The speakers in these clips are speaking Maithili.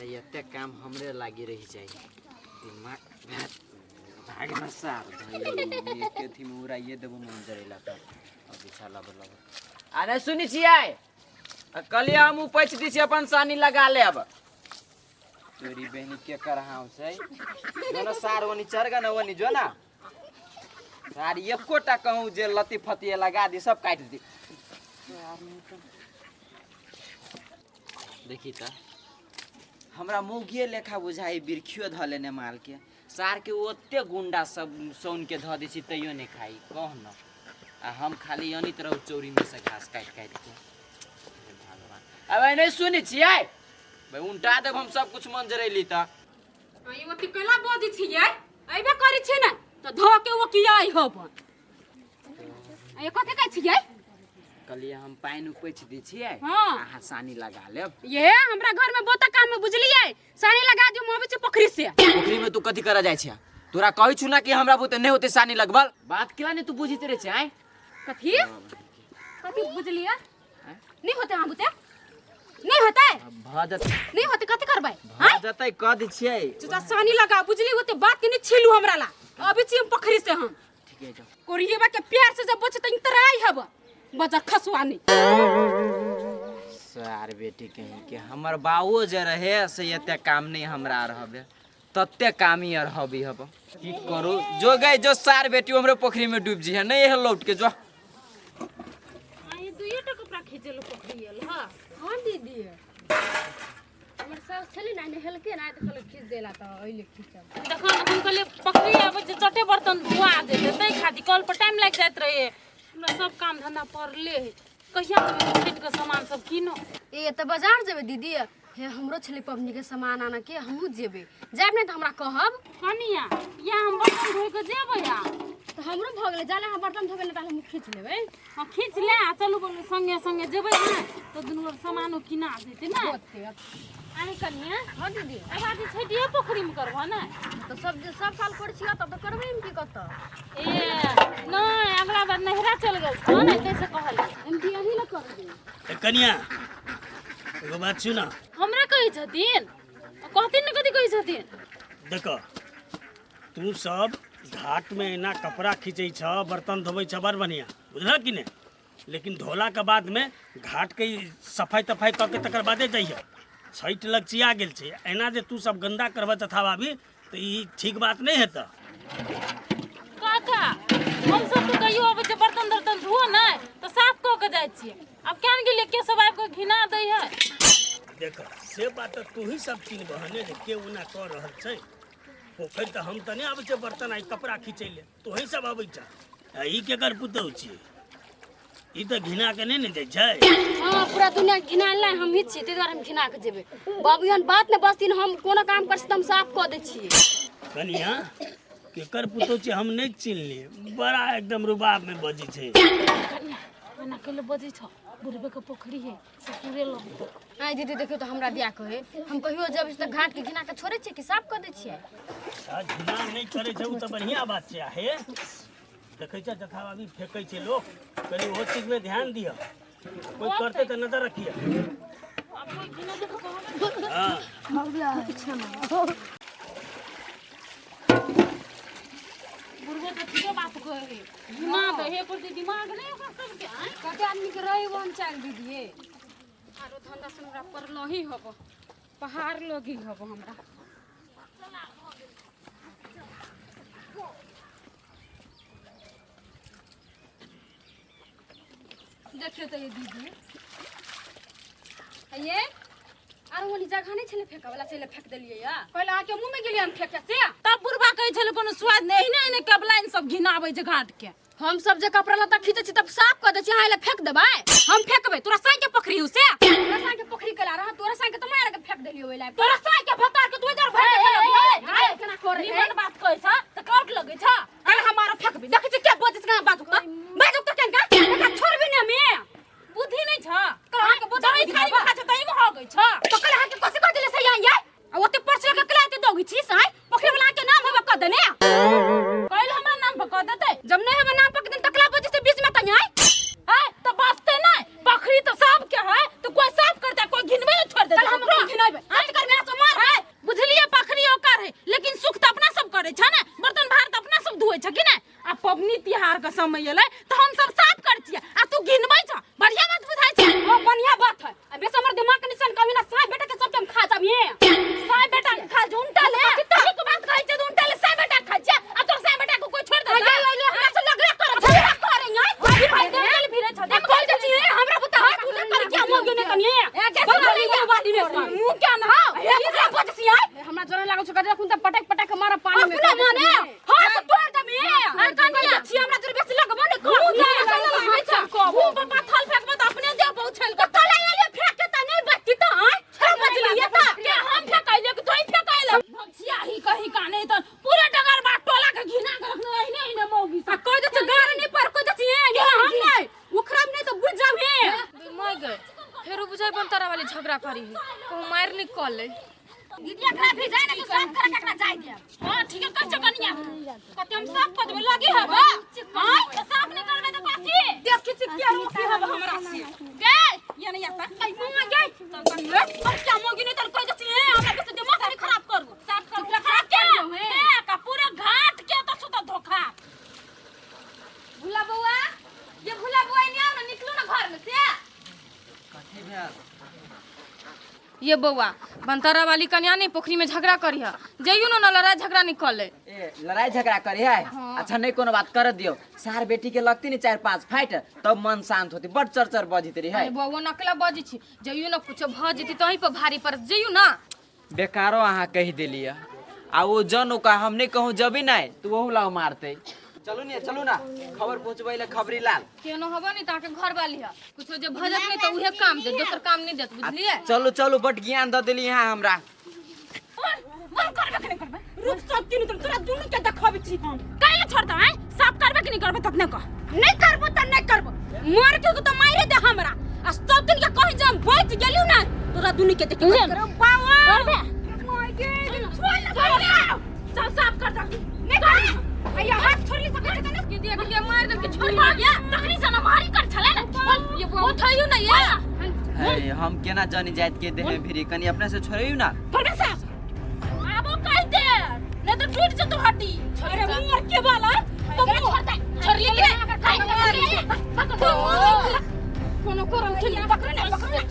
अरे एते काम हमरे लागी रहि जाइ दिमाग भागना सार धई के अथी में उड़ाइए देबो मन जरेला त अभी साला बला। अरे सुनी छियै, कहलियै हम उपैछ दै छी, अपन सानी लगा लेब। तोरी बहिनी के करहाउ छै जो ना सार ओनी चढ़ ना ओनी जो ना सार, एकोटा कहूँ जे लती फतिए लगा दी, सब काटि दी। देखी त हमरा मौगिए लेखा बुझाइ, बिरखियो धऽ लेने मालके सारके। ओते गुंडा सब सौन के धऽ दै छी तैयो नहि खाइ कह न, आ हम खाली अनित रहू चौरीमे से घास काटि काटि के। हे भगवान, अब नहि सुनै छियै भाई, उनटा देब हम सब कुछ मन जरैली तऽ। आई ओते केला बजै छियै? अइबे करै छियै ने तऽ धऽ के ओ किया आई हब आई, कथी कहै छियै? कहलियै हम पानि उपछि दै छियै। हाँ। अहाँ सानी लगा लेब। ये हमरा घर में बहुते काम है, बुझलियै? सानी लगा दियौ, हम अबै छी पोखरी से। पोखरी में तू कथी करऽ जाइ छै? तोरा कहै छु ना कि हमरा बुते नहि होतै सानी लगबल। बात केला नहि तू बुझित रहै छै आँय? कथी कथी बुझलियै? नहीं होते अहाँ बुते, नहीं होते। भऽ जेतै। नहीं होते, कथी करबै? भऽ जेतै, कह दै छियै। चचा, सानी लगा, बुझली? ओते बात के नहीं छीलू हमरा ला। अबै छी हम पोखरी से हम। ठीक है, जाओ। कोरिएबा के प्यार से जब बचे त इंतराई हब बजर खसुआ नहीं। सार बेटी कहीं के, हमर बाबो जे रहे से एते काम नहीं हमरा रहबे, तते काम ही रहबी हब। की करू, जो गई जो सार बेटी, हमरे पोखरी में डूब जी है नहीं है, लौट के जो। आई दुइये टा कपड़ा खींचेलो पोखरी आयल हँ? हाँ दीदी, हमर सास छली ने, नहेलकै ने तऽ कहलक खींच देला, तऽ ओहि खींचब। देखो ने, हम कहलियै पोखरी आबै छै, चटे बर्तन धुआ जेतै, ताहि खातिर कल पर टाइम लागि जाइत रहै। हमरा सब काम धंधा पड़ले है। कहिया जेबै छठि के सामान सब कीनो? ए तऽ बाजार जेबै दीदी? हे, हमरो छलै पबनी के सामान आनऽ के, हमहूँ जेबै। जायब नहि तऽ हमरा कहब। कनिया, या हम बर्तन धोइ के जेबै आ। तऽ हमरो भऽ गेलै, जाले अहाँ बर्तन धोबै ने ताले हम खींच लेबै। हाँ, खींच ले आ चलू बोलू, संगे संगे जेबै ने तऽ दुनू गोर सामानो किना जेतै ने। आइ कनिया। हाँ दीदी। अब आज छठिये पोखरी में करबह ने? तऽ सब सब साल करै छियै तब तऽ करबै हम, की कतऽ। ए नहि, अगला बार नैहरा चल गेल छौ ने, ताहिसँ कहलियै। हम की अहीं लए करबै। ए कनिया, एगो बात सुन। हमरा कहै छथिन? कहथिन ने, कथी कहै छथिन? देख, तू सब घाट में एना कपड़ा खींचै छ, बर्तन धोबै छ, बड़ बढ़िया, बुझलह कि नहि? लेकिन धोला के बाद में घाट के ई सफाई तफाई कऽ के तकर बादे जइह। छठि लगचिया गेल छै, एना जे तू सब गंदा करबह तथा भाभी, तऽ ई ठीक बात नहि हेतह। काका, हम सब तऽ कहियो अबै छै बर्तन तर्तन धुओ ने तऽ साफ कऽ के जाइ छियै। आब केहन गेलियै, के सब आबि कऽ घिना दै है। देख, से बात तऽ तूही सब चिन्हबह ने जे के ओना कऽ रहल छै। पोखरि तऽ हम तऽ नहि आबै छियै बर्तन आ कपड़ा खींचै लए, तोही सब अबै छ। आ ई केकर पुतहु छियै? ई तऽ घिना के नहि ने जाइ छै। हाँ, पूरा दुनिया घिनायल नहि हमही छियै, ताहि दुआरे हम घिना के जेबै। बाबू, एहन बात नहि बजथिन। हम कोनो काम करै छी तऽ हम साफ कऽ दै छियै। कनिया, केकर पुतहु छियै हम नहि चिन्हलियै, बड़ा एकदम रुबाब में बजै छै। कनिया, एना कैले बजै छ? बुढ़बे के पोखरी है, ससुरे लगतौ। आइ दीदी, देखियौ तऽ हमरा दिया कहै, हम कहियो जेबै तऽ घाट के घिना के छोड़ै छियै कि साफ कऽ दै छियै? आ घिना नहि करै छै, ओ तऽ बढ़िया बात छै। आ हे, देखै छ जथा बाबी फेकै छै लोक, कनि ओहो चीजमे ध्यान दिअ। कोइ करतै तऽ नजर रखिए। आब कोइ घिना देख कहबै। हँ। बुढ़बो तऽ ठीके बात कहै है, घिना दै है पर दिमाग नहि ओकरा सबके आँय? कते आदमी के रहे ओहन चालि दीदी। आरो धंधा से हमरा पड़लो ही हब, पहाड़ लोगी हब हमरा। देखियौ तऽ ये दीदी, ये आर ओनी जगह नहि छलै फेंकऽ वाला, से फेंक देलियै या। पहिले अहाँके मुँह में गेलियै हम फेंके से। तब बुढ़बा कहै छलै कोनो स्वाद नहि, एहने एहने कबलाइन सब घिनाबै छै घाट के। हम सब जे कपड़ा लत्ता खींचै छी तब साफ कऽ दै छी, अहाँ एले फेंक देबै? हम फेंकबै? तोरा साँइ के पोखरी हौ से? तोरा साँइ के पोखरी केला रह, तोरा साँइ के तऽ मारि के फेंक देलियौ ओइ लाइफ। तोरा साँइ के भतार के तू इधर भरि के ए, केना करै है? निमन बात कहै छ तऽ काट लगै छ। कल हमारा फेंकबी, देखै छी के बजै छै, केना बाजू तऽ बाजू तऽ केना एकरा छोड़बी ने हमे। बुद्धि नहि छ। कल अहाँके बुद्धि दवाई बुद्धि खाली बाबा। खा छ तै में हो गई छ। तो कल अहाँके कथी कह देले से यहाँ ये? आ ओते पर्स लऽ के कला एते दौगै छी साँइ, पोखरी वाला के नाम होबे कह देने। कल हमरा नाम पर कह देतै। जब नहीं होबे नाम पर देने तकला बजै से बीच में तऽ आय। आय तऽ बसते नहि, पोखरी तऽ सबके है, तऽ कोई साफ करतै, कोई घिनबे नहि छोड़ देतै। कल हम घिनैबै आज कर में तो मार। त्योहार के समय एलै तऽ हम सब साफ करै छियै आ तू घिनबै छ। बढ़िया बात बुझाइ छै? ओ बढ़िया बात है। आ बेस हमर दिमाग के निशान कभी ना साय बेटा के सब हम खा जाब ये। साय बेटा के खा जो उनटा ले। नीक बात कहै छै उनटा ले साय बेटा के खाइ छै आ तोर साय बेटा के कोई छोड़ दे। आये आये हमरा से लगला कर झगड़ा करे यहाँ। अभी भाई देख चल फिरे छ। देख कोई जे छी हमरा बुता हाथ उठा कर क्या मोगे ने कनिए। ए कैसे बोल ये वाली ने मुंह क्या ना हो? ए हमरा बज छी आय हमरा जोरे लागल छ कजरा कुन त पटक पटक मारा पानी में। अपना माने हाथ तोड़ दम ये। आ कनिया छी हमरा जोरे बेसी लगबो ने कर। मुंह क्या ना छ? मुंह पर पाथल फेंकबो त अपने देह पर उछल के। कल आइले फेंक के त नहीं बचती त आय छह बजलिए त के हम फेंकैले कि तोई फेंकैले? भगछिया ही कहीं का नहीं त पूरे डगर बाट टोला के घिना के रखने एहने एहने मौगी आ कोई जे छै गार नहीं पर कोई जे छै ये हम नहीं उखड़ब नहीं तो बुझ जाब हे। मर गए फेरो बुझाई बनतारा वाली झगड़ा करी है कहूँ मार निकल ले। दीदी एकरा भी जाय ना तो साफ कर के एकरा जाय दे। हां ठीक है कह छ कनिया कते हम साफ कर देबे लगी हबे। हां त साफ नहीं करबे त बाकी देख छी के रोकी हबे हमरा से गे ये नहीं आता आई मां गई चल कनिया अब क्या मोगी नहीं त कोई जे छै हमरा बेसी दिमाग नहीं खराब करू। साफ कर खराब के ए का पूरे घाट के त छुत धोखा। भुला बउआ ये भुला बउआ नहीं आओ ना निकलो ना घर में से। कथी भेल? ये बउआ बनतारा वाली कन्या नहीं पोखरी में झगड़ा करी है जइयो ना लड़ाई झगड़ा निकल ले। ए लड़ाई झगड़ा करे है? अच्छा नहीं कोनो बात कर दियो सार बेटी के लगती नहीं 4-5 फाइट तब मन शांत होती। बड़ चर चर बजित रही है। अरे बउआ नकला बजी छी जइयो ना कुछ भ जेती तही पर भारी पर जइयो ना। बेकारो अहाँ कह देलिए आ वो जन ओका हम नहीं कहूँ जबी नहीं तो वहू लाओ मारते। चलू ने चलू ना खबर पहुंचबै ले खबरी लाल केनो हबो नहीं ताके घर वाली है कुछो जे भजत नहीं तो उहे काम दे दोसर काम नहीं देत बुझलिए। चलू चलू बट ज्ञान द देली यहाँ हमरा। मन करबे कि नहीं करबे? रुक सब तीनू तोरा दुनू के देखबै छी हम काहे छोड़ दे हैं? साफ करबे कि नहीं करबे तखने कह। नहीं करबो त नहीं करबो मर के तो मारे दे हमरा आ सब दिन के कहि जे हम बच गेलियो ना तोरा दुनू के देख करबे बाबा करबे चल साफ कर जल्दी नहीं कर भैया हाथ छोड़ ली सके त के दिया के मार दे के छोड़ छोड़ गया तखनी से ना मारी कर छले ना बोल ये बउआ उठाइयो ना ये है हम केना जानी जात के देह में भिरी कनी अपने से छोड़ियो ना। करबे साफ आबो कह दे नहीं तो टूट जतो हड्डी। अरे मोर के वाला तो छोड़ दे छोड़ ली के कोनो करम के पकड़ ना पकड़ ना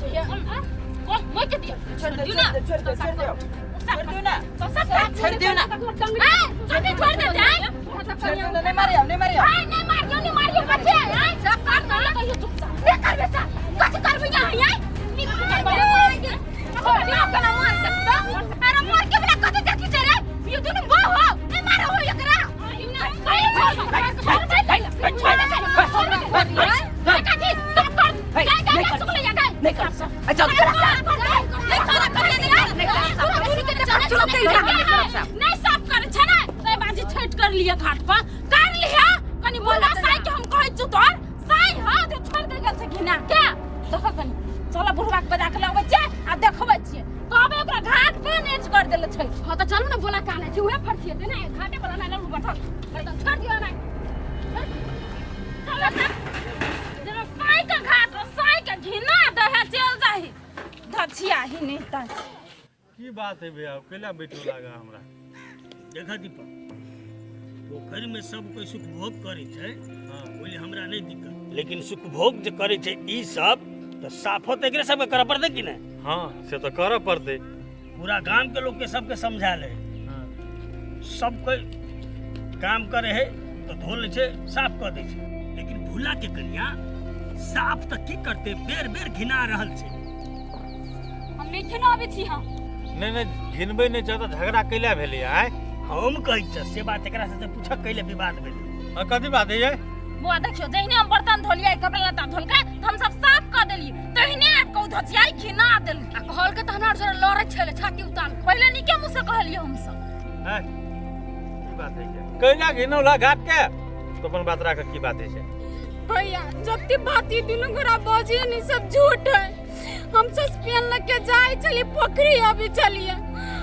बोल मोय के दिया छोड़ दियो ना छोड़ दियो छोड़ दियो छोड़ दियो ना छोड़ दियो ना कभी छोड़ दे जाए छोड़ दियो ना नहीं मारियो नहीं मारियो हाय नहीं मारियो नहीं मारियो कछे हाय साफ कर कहियो चुप जा नहीं करबे सा कछ करबे यहां आय नहीं करबे छोड़ दे अपना मार सकता। अरे मोर के वाला कथि देखि छै रे ये दुनु बा हो नहीं मारो हो एकरा कहियो छोड़ दे छोड़ दे छोड़ दे कथि साफ कर गाय गाय सुख ले जा गाय नहीं कर अच्छा नहीं साफ कर छै ना तै बाजी छठ कर लिए घाट पर कर लिया कनी बोला साई के हम कहै छु तोर साई हां तो छोड़ के गेल छै घिना के देख कनी चल बुढ़वा के बजा के लगबै छै आ देखबै छियै कहबै ओकरा घाट पर नेच कर देले छै। हां त चलू ना बोला काने छै उहे फरथिए दे ना घाटे पर ना लू बैठल बर्तन छोड़ दियो ना चल ना जेना साई के घाट साई के घिना दे है चल जाही धछिया ही नहीं त की बात है भैया केला बैठो लागा हमरा। देखा दीपक पोखरि में सब कोई सुख भोग करे छै ओहि हमरा नहीं दिक्कत लेकिन सुख भोग जे करे छै ई सब तो साफो त एकरे सबके करऽ पड़तै कि नहीं? हाँ से तो करऽ पड़तै। पूरा गांव के लोग के सबके समझा ले। हाँ। सब कोई काम करे है तो धो ले छै साफ कर दे छै लेकिन भूला के कनिया साफ त की करते बेर बेर घिना रहल छै। हम नहीं घिनाबै छी हम। नहीं नहीं घिनबै नहीं छ त झगड़ा कैला भेलै आय? हम कहै छ से बात एकरा से पूछक कैले विवाद भेलै। हां कथी बात है ये? बुआ देखियो जहिने हम बर्तन धोलियै कपड़ा लत्ता धोलकै त हम सब साफ कर देलियै तहिने आबि कऽ धोचियाई घिना देलियै। आ कहल के त हमरा जोरे लड़ै छलै छाती उतान पहिले नीके मुँह से कहलियै हम सब। हैं की बात है ये? कैला घिनौला घाट के तो अपन बात राख की बात है से? भैया जब बात ई दुनू गोरा बजे नहीं सब झूठ है। हम सस्पेन लग के जाए चली पोखरी अभी चलिए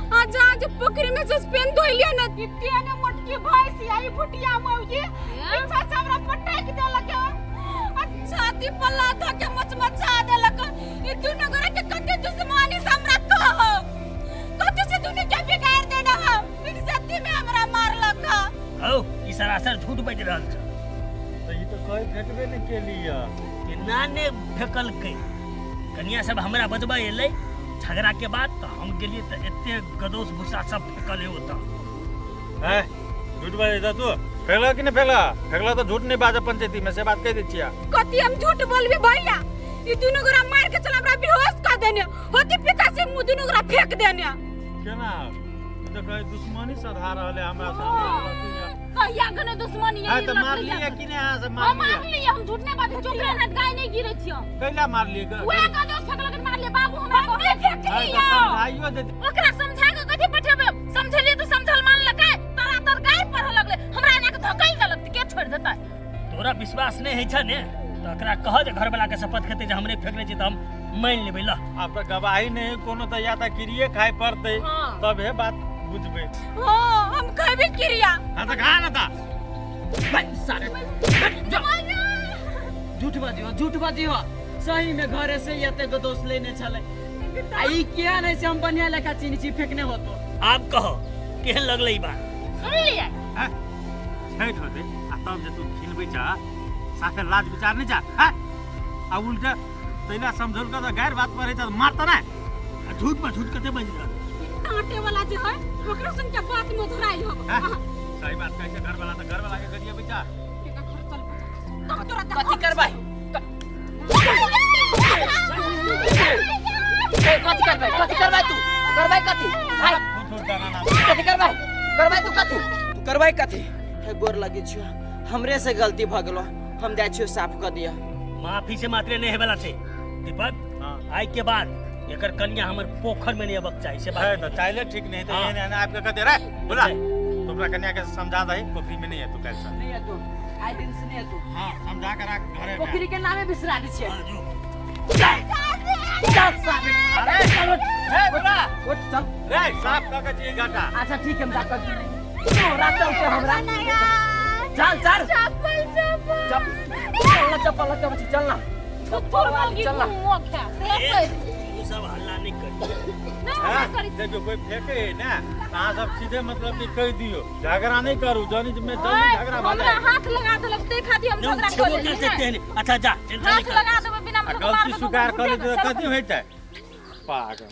आ जा जो पोखरी में सस्पेन धोइलियो ना तितिया ने मोटकी भैंस आई भुटिया मौगी पीछा से हमरा पटक देलक आ छाती पर लाथा के मचमचा देलक। ई दुनू गोरा के कते दुश्मनी से हमरा कहो कते से दुनू के बिगाड़ देना हम फिर सत्ती में हमरा मारलक। हौ ई सरासर झूठ बाजि रहल छ। कहीं फेकबे नहीं केलिए। केना ने फेकलकै? कनिया सब हमरा बजबै एलै झगड़ा के बाद, तऽ हम गेलियै तऽ एते गदौस भूसा सब फेकल है ओतऽ। हैं, झूठ बाजै छह तू? फेकला कि नहीं फेकला? फेकला तऽ झूठ नहीं बाजऽ पंचायती में, से बात कहि दै छियै। कथी हम झूठ बोलबी भैया? ई दुनू गोरा मार के चल हमरा बेहोश कर देने होती, पिता से मुंह दुनू गोरा फेंक देने। केना? ई तऽ कहै दुश्मनी सधा रहल है हमरा सामने। कहिया कने दुश्मनी हाँ है? तऽ मारलियै कि नहि अहाँ सब? हम मारलियै? मारलियै, हम झूठ नहीं बाजै, चुप रह, गाय नहीं गिरै छियै। कैला मारलियै? उहे का दोस्त फेकलक तऽ मारलियै। बाबू हमरा कहै हाँ, तऽ समझाइयो दे। ओकरा समझा के कथी पठेबै? समझलियै तऽ समझल मानलकै, तोरा तर गाय पढ़ऽ लगलै, हमरा एना के धकेल देलक तऽ के छोड़ि देतै? तोरा विश्वास नहि होइ छ ने तऽ एकरा कह जे घरवला के शपथ खेतै जे हमरे फेकने छी, तऽ हम मानि लेबै ल। आब तऽ गवाही नहि कोनो तऽ या तऽ किरिए खाय पड़तै। हाँ। तबे बात बुझबै। हाँ, हम कहबे क्रिया। हाँ तऽ खा ने ता। सारे झूठ बाजी हो, झूठ बाजी हो। सही में घरे से एते गो दोस्त लेने छले आ ई किया नहीं से हम बढ़िया लेखा चीनी छी फेकने होतो। आब कहो, केहन लगलै ई बात? सुनलियै? हैं? छठि होतै आ तब जे तू खिलबै छ, साफे लाज विचार नहि छ? हैं? आ उल्टा तैला समझौलका तऽ गारि बात पड़ै छ तऽ मारतऽ नहि? आ झूठ पर झूठ कते बाजि रहल? टाटे वाला जे है ओकरा संग के बात में धराई हो। हैं? सही बात कहै छै घरवाला तऽ घरवाला के गरियबै छ। घर चल तब तोरा। कथी करबै? ए, कथी करबै? कथी करबै तू? करबै कथी? हाय। झूठ दाना ना। कथी करबै? करबै तू कथी? तू करबै कथी? हे, गोर लगे छियो, हमरे से गलती भ गेलो, हम जाइ छियो साफ कर दिया। माफी से मात्रे नहि हेबला छै दीपक। हाँ। आइ के बाद एकर कनिया हमर पोखर में नहीं अबक चाही से है बात। तो चाहिले ठीक नहीं तो हाँ। एहन एहन आबि के कहते रे बोला तो अपना कन्या के समझा दही, पोखरी में नहीं है तू कैसे। नहीं है तू, आइ दिन से नहीं है तू। हाँ, समझा के रख घरे में। पोखरी के नामे बिसरा दै छियै। हाँ, जो। चल साले। अरे चल उठ। ए बोला। उठ, चल। रे साफ कऽ के छी घाटा। अच्छा ठीक है, हम जा कर तोरा चलते हमरा। चल चल। चप्पल चप्पल। चल चल ना, चप्पल लग के चल ना। थुथुर वाली चल ना। मुँह खा से। ए, तू सब हल्ला नहीं कर। नहीं। हाँ, हमरा करी। देखियौ कोई फेंके है ना तऽ अहाँ सब सीधे मतलब कि कहि दियौ, झगड़ा नहीं करू, जनी में जनी झगड़ा भऽ हमरा जाय। हाथ लगा देलक ते खातिर हम नहीं, झगड़ा छेबो कर कर लेली। सकते हैं। अच्छा जा, टेंशन हाथ नहीं कर। लगा देबै बिना आ मतलब गलती मारबै। स्वीकार कऽ लेतै तऽ कथी होइतै? पागल।